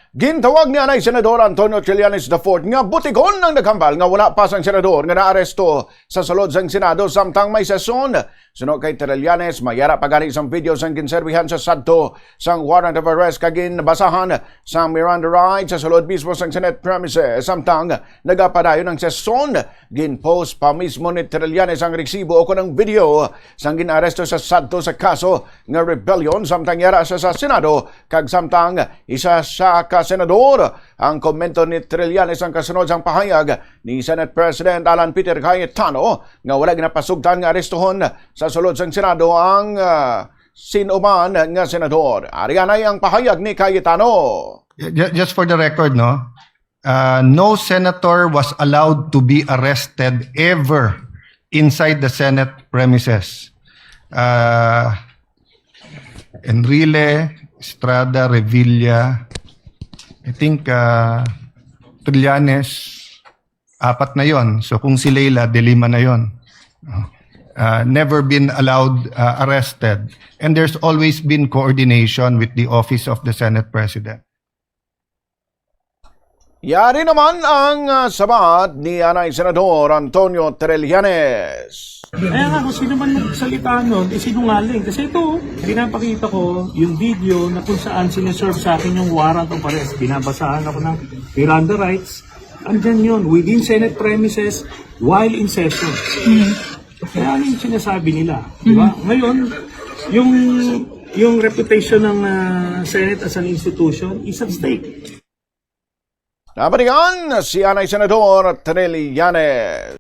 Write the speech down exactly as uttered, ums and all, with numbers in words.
Gintawag ni anay Senador Antonio Trillanes the fourth nga butigon ang naghambal nga wala pa sang senador nga naaresto sa sulod sang Senado samtang may sesyon. Suno kay Trillanes, mayara pa gani sang video sang ginserbihan sa sadto sang warrant of arrest kag ginbasahan sang Miranda rights sa sulod mismo sang Senate premises samtang nagapadayon ang sesyon. Ginpost pa mismo ni Trillanes ang resibo o kon ang video sang ginaresto sa sadto sa kaso nga rebellion samtang yara siya sa Senado kag samtang isa siya ka senador. Ang komento ni Trillanes ang kasunod sang pahayag ni Senate President Alan Peter Cayetano nga wala ginapasugtan nga arestohon sa sulod sang Senado ang, ah, sin-o man nga senador. Ari anay ang pahayag ni Cayetano. Ju- Just for the record, no, uh, no senator was allowed to be arrested ever inside the Senate premises. Uh, Enrile, Estrada, Revilla, I think uh, Trillanes, apat na yon. So kung si Leila, de lima na yon. Uh, never been allowed, uh, arrested. And there's always been coordination with the Office of the Senate President. Yari naman ang, ah, sabat ni anay Senador Antonio Trillanes. Kaya nga, kung sino man magsalita nun, eh, sinungaling. Kasi ito, pinapakita ko yung video na kung saan sineserve sa akin yung warrant of arrest. Binabasahan ako ng Miranda rights. Andyan yun, within Senate premises, while in session. Kaya ano yung sinasabi nila? Di ba? Ngayon, yung yung reputation ng ah, Senate as an institution is at stake. Napatigan si anay Senador Trillanes.